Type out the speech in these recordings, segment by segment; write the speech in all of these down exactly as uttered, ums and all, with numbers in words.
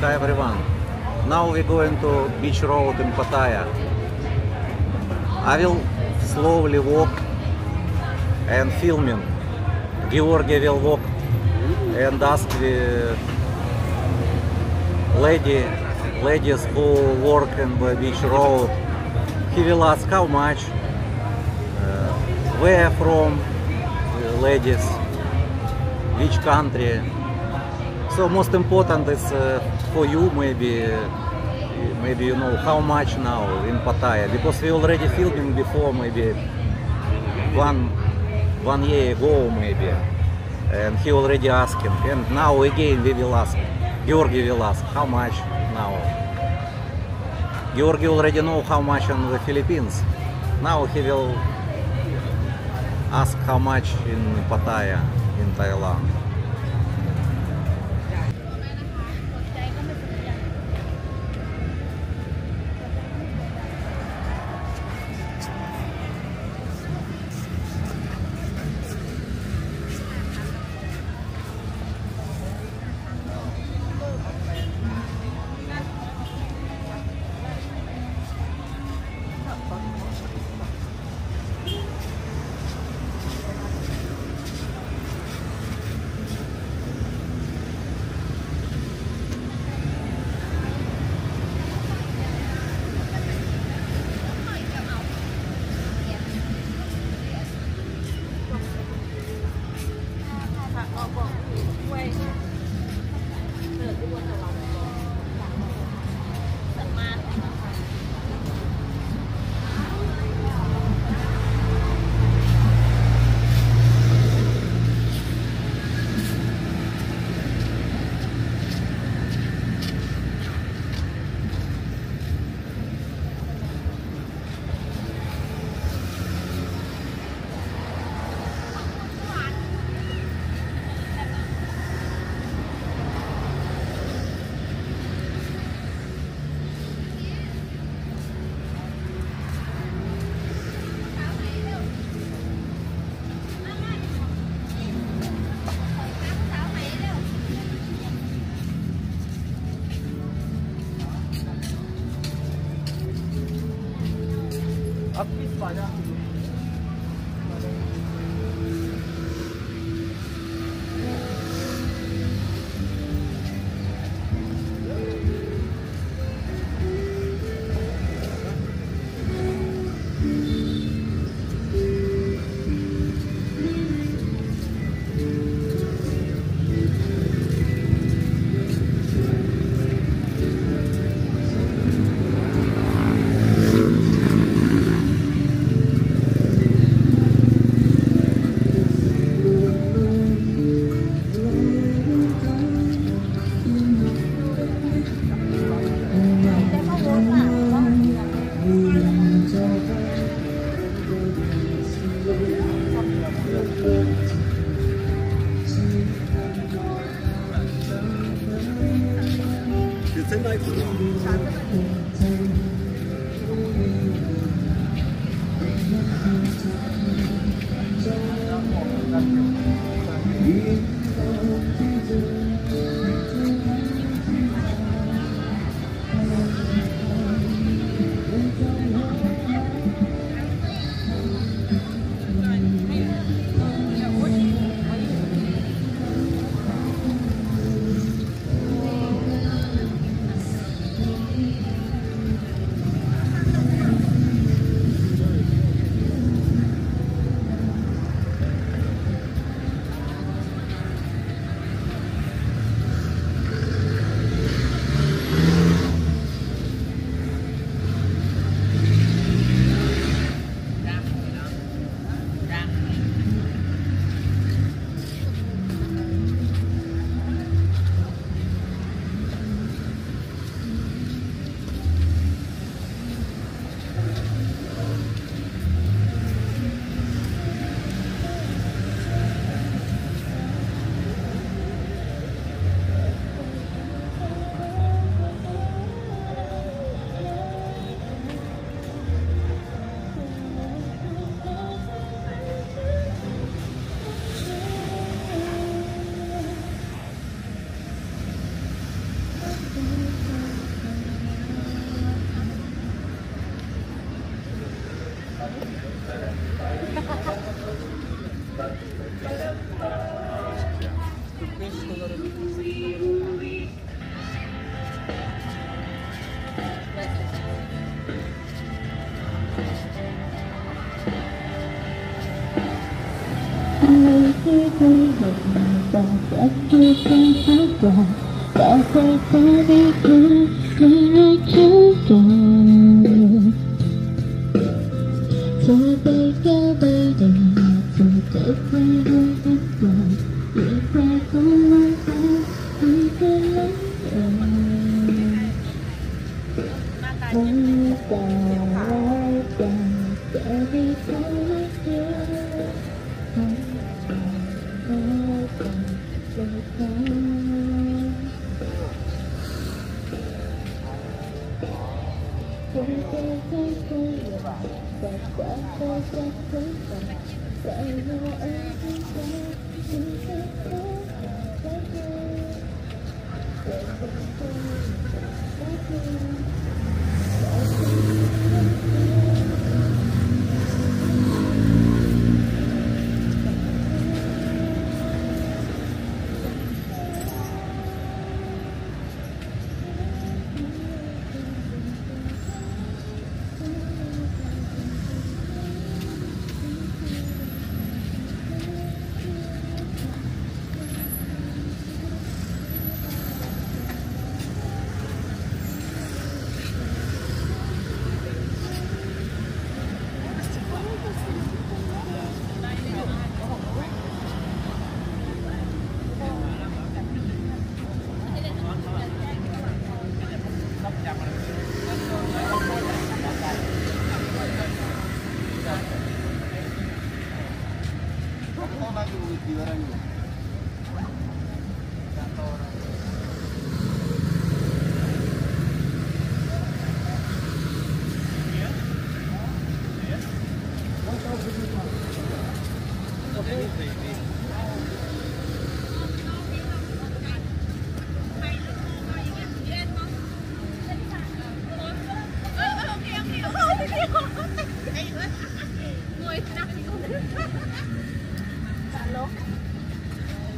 Hi everyone. Now we're going to Beach Road in Pattaya. I will slowly walk and filming. Georgi will walk and ask the lady, ladies who work in the Beach Road. He will ask how much, uh, where from, uh, ladies, which country. So most important is, uh, for you, maybe, uh, maybe you know how much now in Pattaya, because we already filming before, maybe one, one year ago, maybe, and he already asking, and now again we will ask, Georgi will ask, how much now? Georgi already know how much in the Philippines. Now he will ask how much in Pattaya, in Thailand.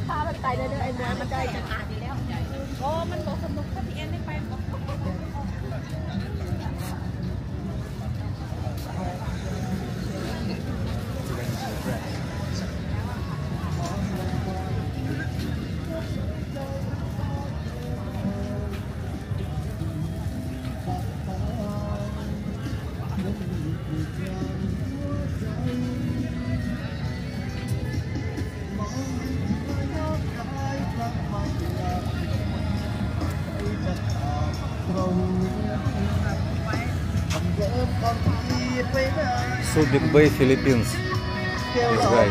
พามันไปเด้อ ไอ้บอยมันได้จังอ่านแล้ว โอ้ มันบอกสนุก ถ้าพี่แอนไม่ไปมันก็ Subic Bay, Philippines. This guy.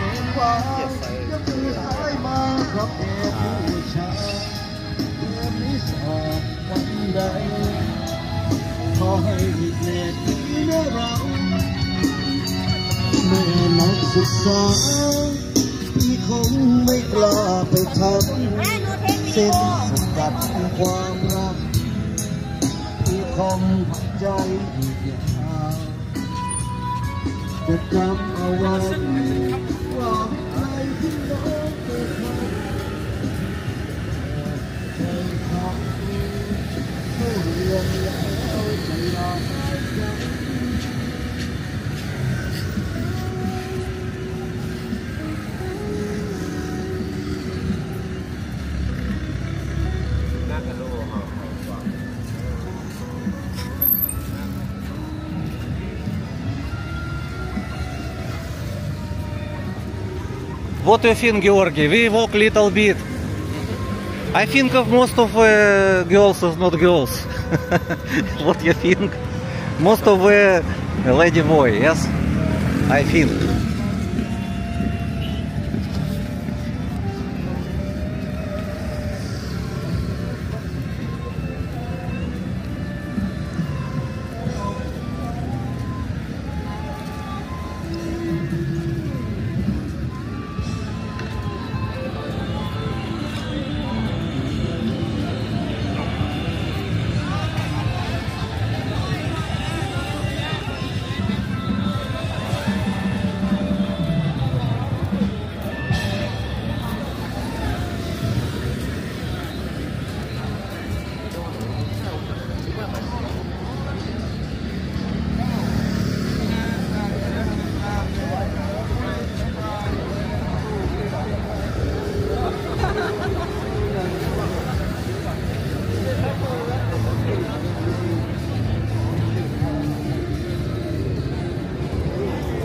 What do you think, Georgi? We walk little bit. I think of most of uh, girls is not girls. What you think? Most of uh, lady boy, yes? I think.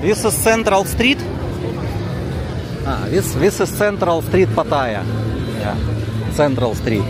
This is Central Street. Ah, this, this is Central Street, Pattaya. Yeah, Central Street.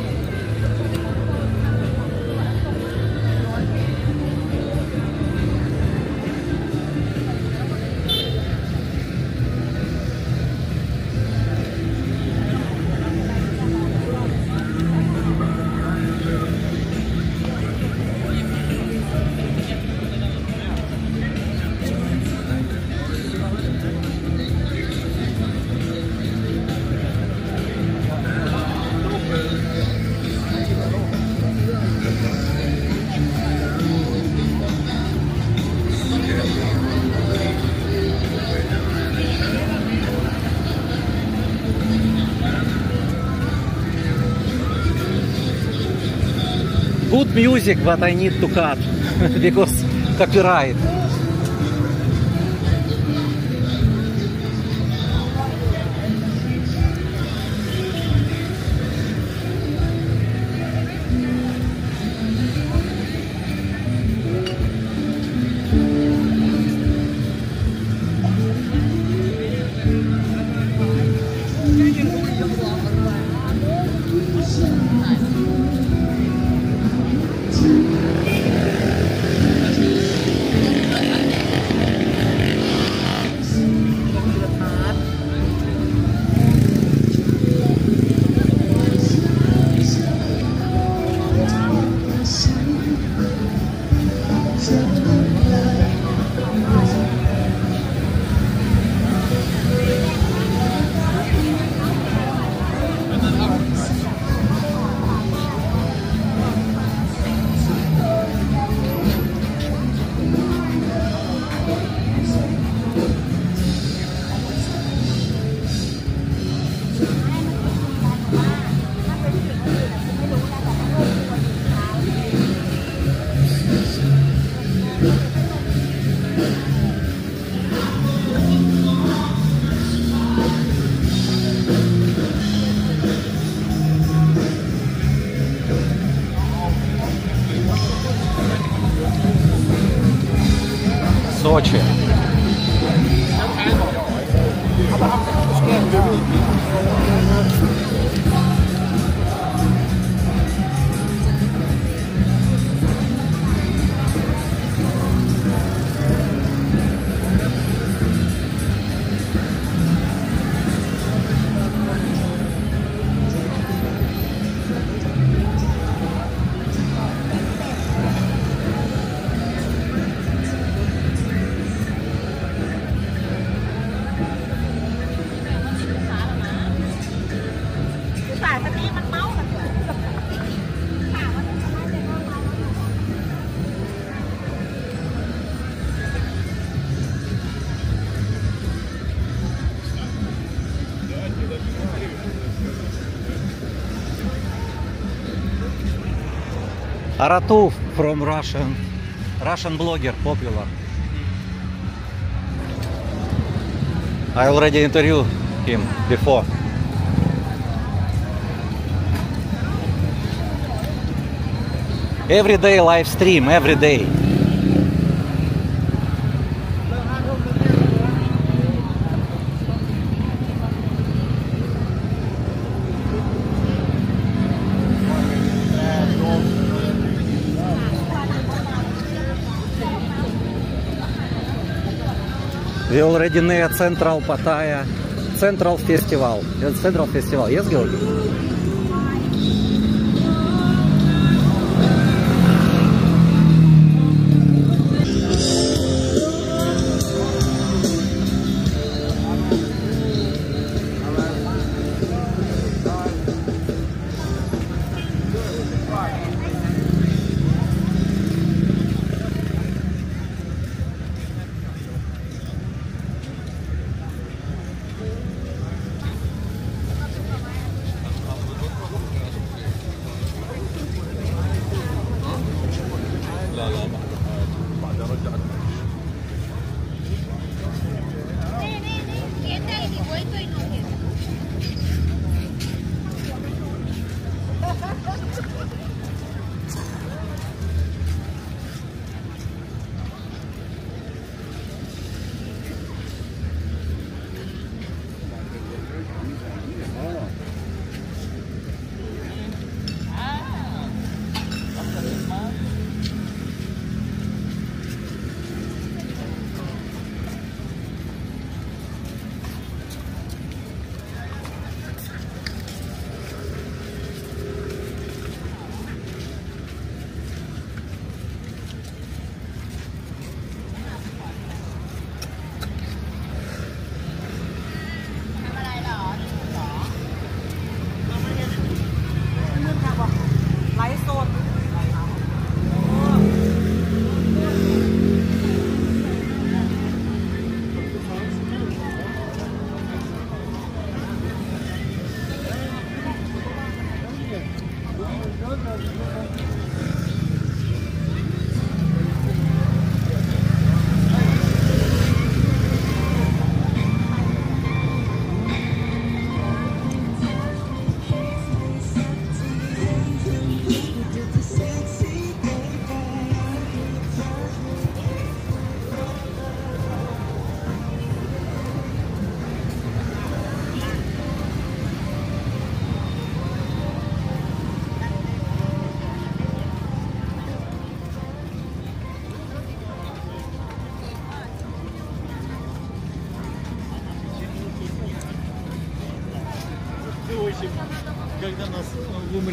Good music, but I need to cut because copyright. Сочи. Aratuf from Russian, Russian blogger, popular. I already interviewed him before. Every day live stream, every day. We already near Central Pattaya, Central Festival. Central Festival, yes, Георгий?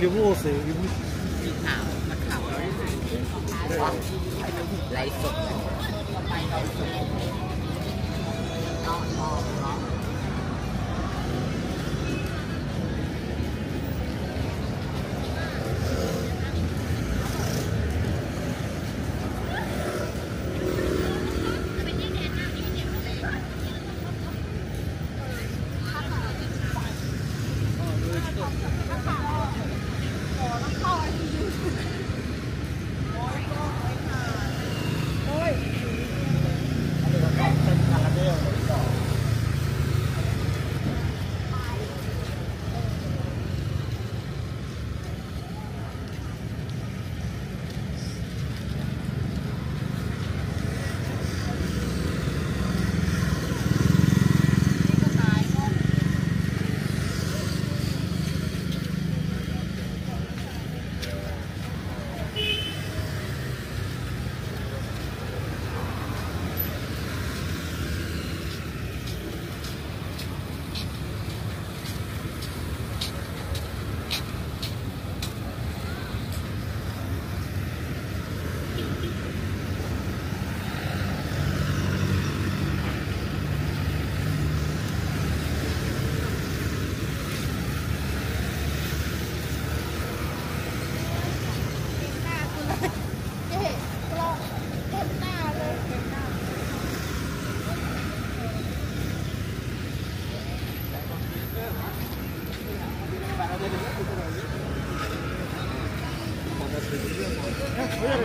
Ibu se, ibu. Di tau, ma tau. Lai sok.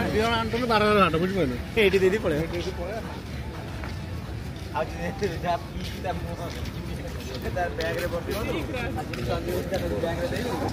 Dia nonton bareng ada bagaimana? Eh, di, di, di, boleh. Kita mau. Kita bag rebor. Kita bag rebor.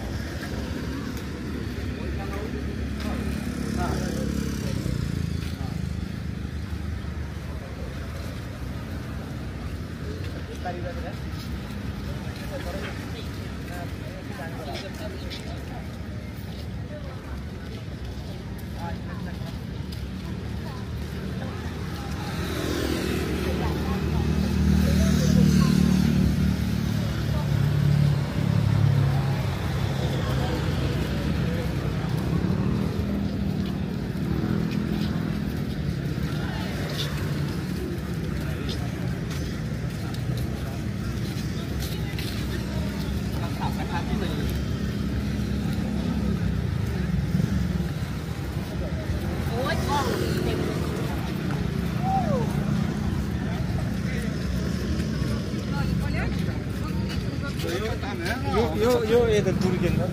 Yo, yo, yo, eh, del Burgen, ¿no?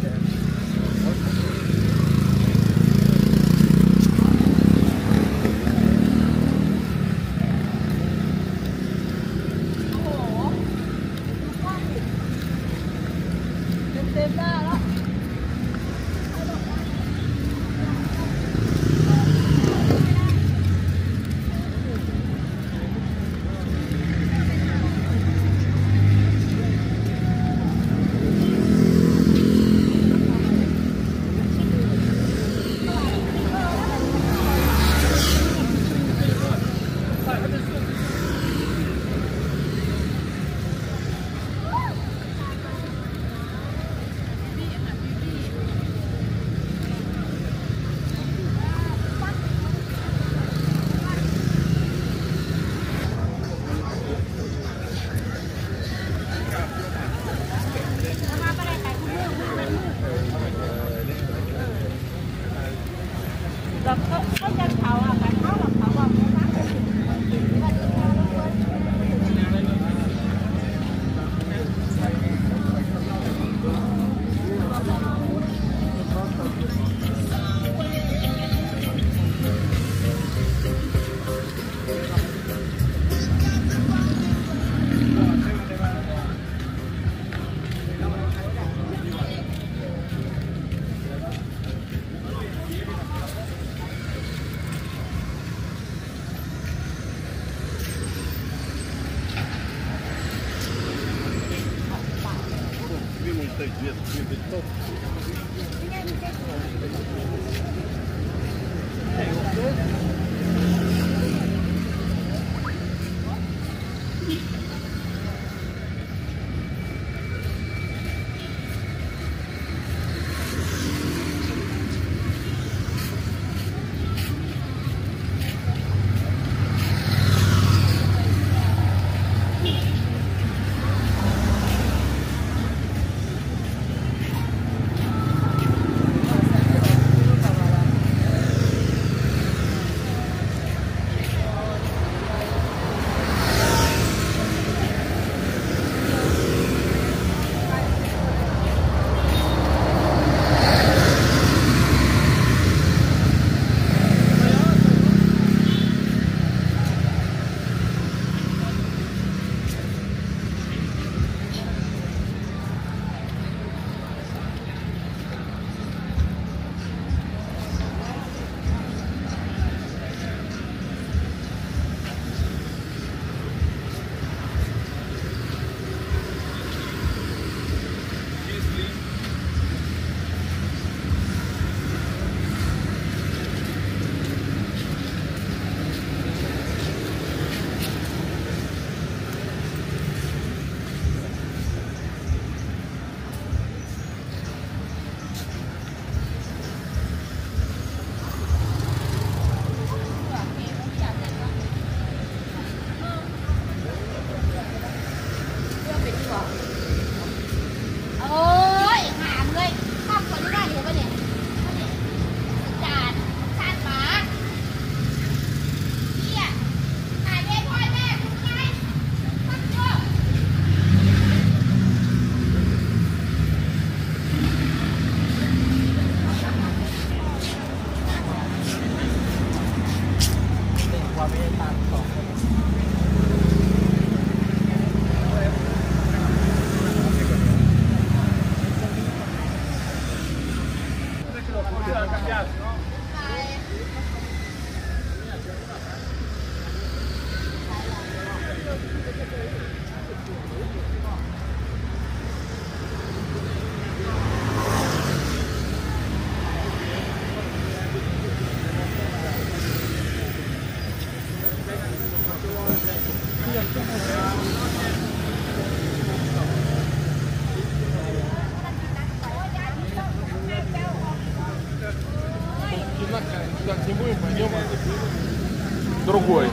Другой.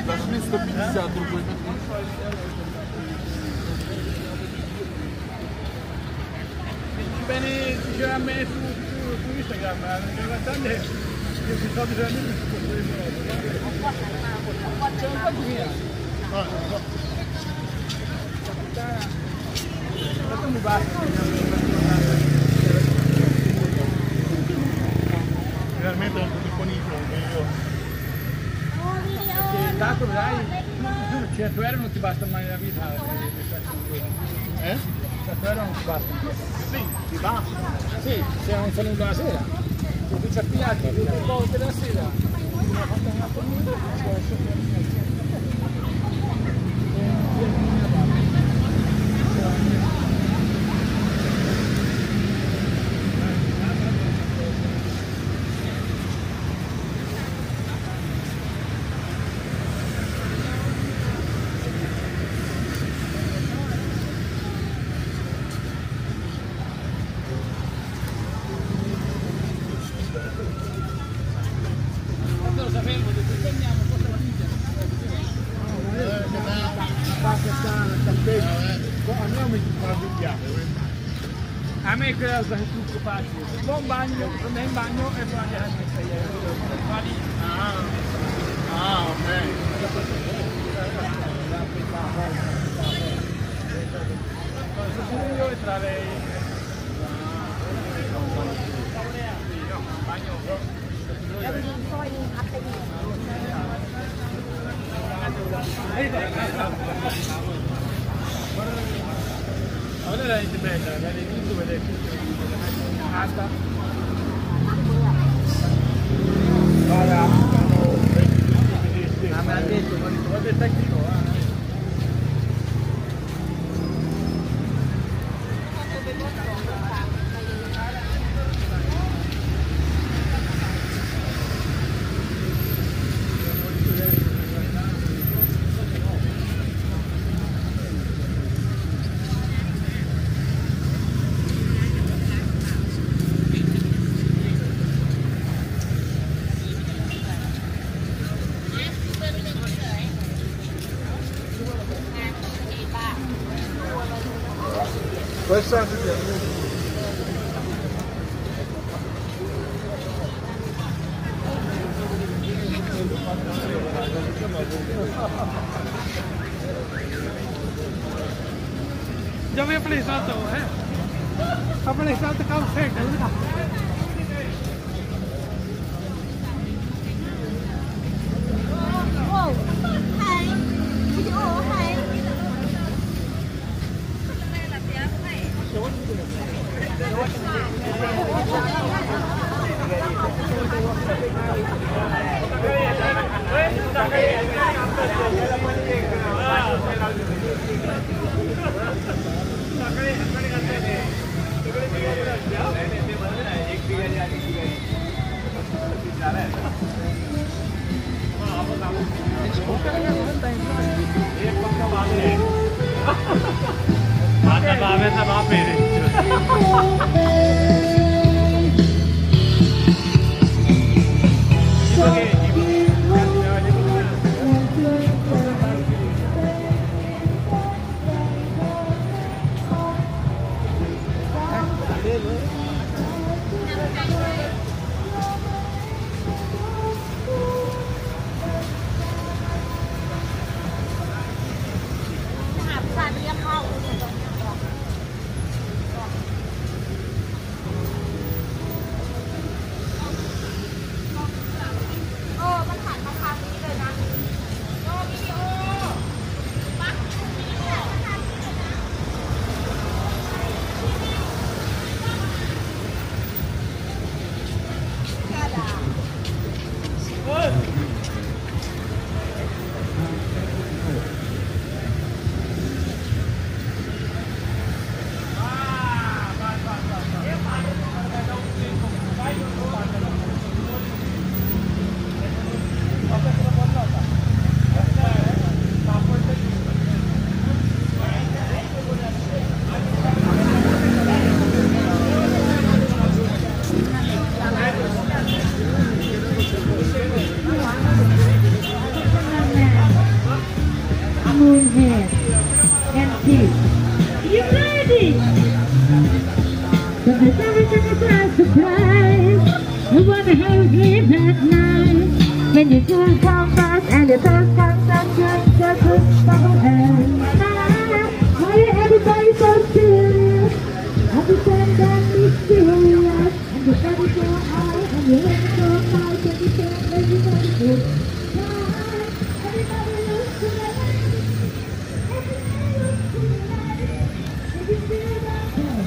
Дошли сто пятьдесят, другой. Bene, diceva a me su, su, su Instagram, eh, mi guardate, che mi sto dicendo che sto fuori. C'è un po' di mia. Ah, no. Quanto mi basta? Realmente un po' di coniglia, io. Sì, tanto dai, cento euro non ti basta mai la vita. Eh? Cioè, però non ti basta. Sì, ti basta. Sì, se non sono una sera. Se tu ci appiatti due o tre volte la sera, A me quella cosa è tutto facile. Buon bagno, torna in bagno e poi andiamo a messa. Ah, ah, ok. Io e tra lei. Allora è bella, la vedo dove le... Basta. Guarda, ma me l'ha detto, guarda, guarda il tecnico, eh. Questo è anche per lui. Già mi ha preso, eh? Ha preso il calzetto, guarda. Midnight, when you do come fast and the bell comes and turns the crystal head. Why everybody so serious? Every time that mysterious. And the body so high and the head so high, every time that you gotta go. Everybody looks to the left. Everybody looks to the right. If you feel that way,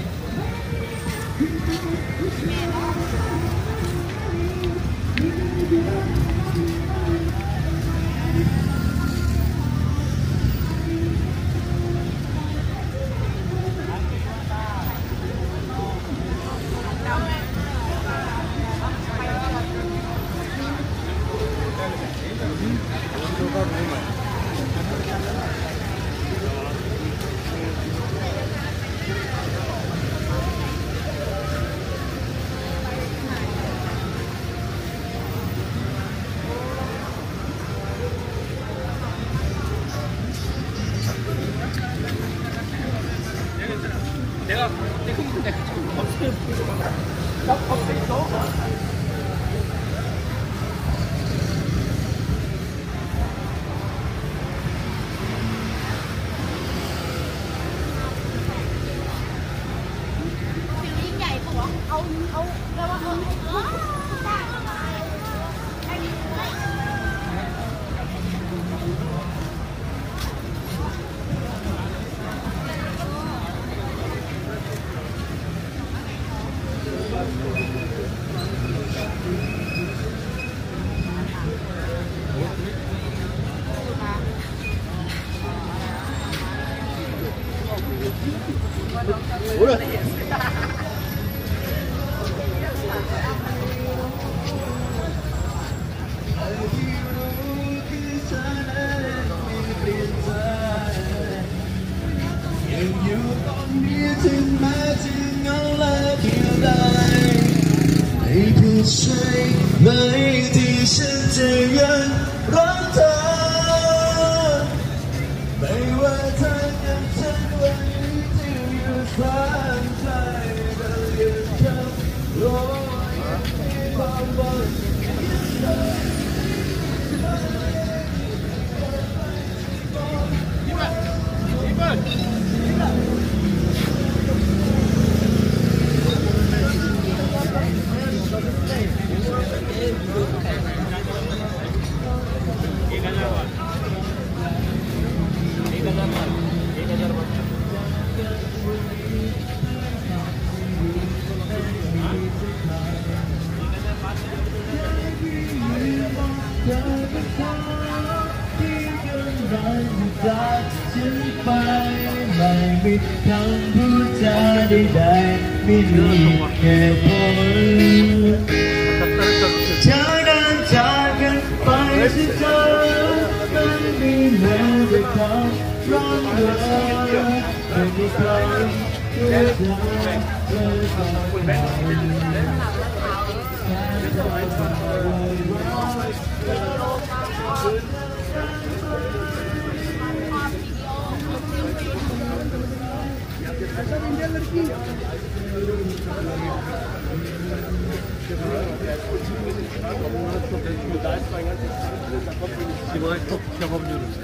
Sivay çok yapabiliyoruz.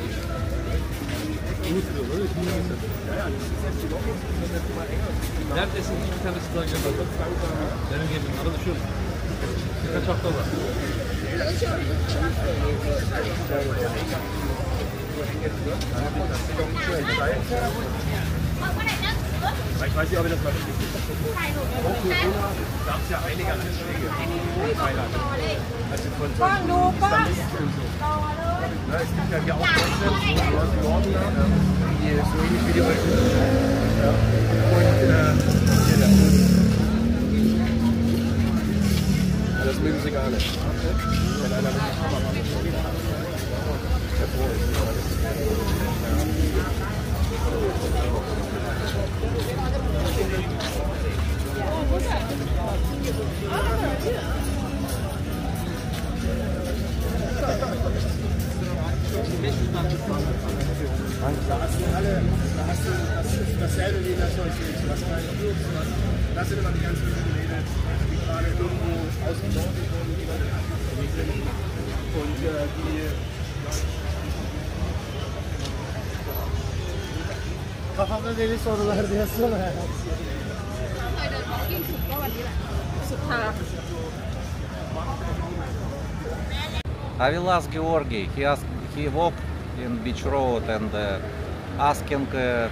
Unutmuyorlar, değil mi? Neredesin? İki tane sıra geldi. Benim gemim arada şu. Birkaç hafta var. Ich weiß nicht, ob ihr das mal mitgekriegt habt. Vor Corona gab es ja einige Anschläge in Thailand. Also von solchen Islamisten und so. Ne, es gibt ja hier auch Moslems, so aus dem Norden, ne, die so ähnlich wie die Uiguren. Ja. Und, äh, hier, der, das mögen sie gar nicht. Wenn einer mit der Kamera Da hast du alle, da hast du das, dasselbe wie in der Schule. Das sind immer die ganzen Rede, die gerade irgendwo ausgebaut wurden, die man Abi, beni sorular diyorsun. I will ask Georgi. He asked, he walked in beach road and uh, asking uh,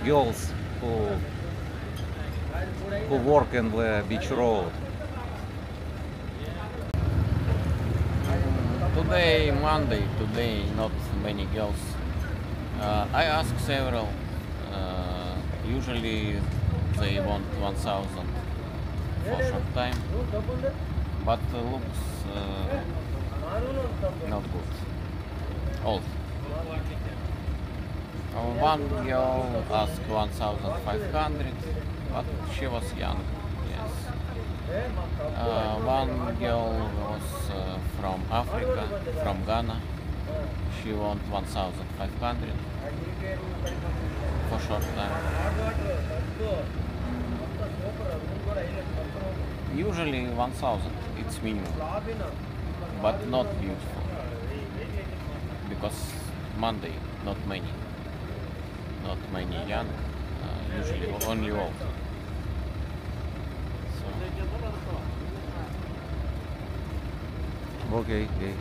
girls who who work in the beach road. Today, Monday, today, not many girls. Uh, I asked several. Uh, usually, they want one thousand for short time, but uh, looks uh, not good. Old. Uh, one girl asked one thousand five hundred, but she was young, yes. Uh, one girl was uh, from Africa, from Ghana. She want one thousand five hundred for short time. Usually one thousand, it's minimum, but not beautiful, because Monday, not many, not many young, uh, usually only old. So, okay, okay.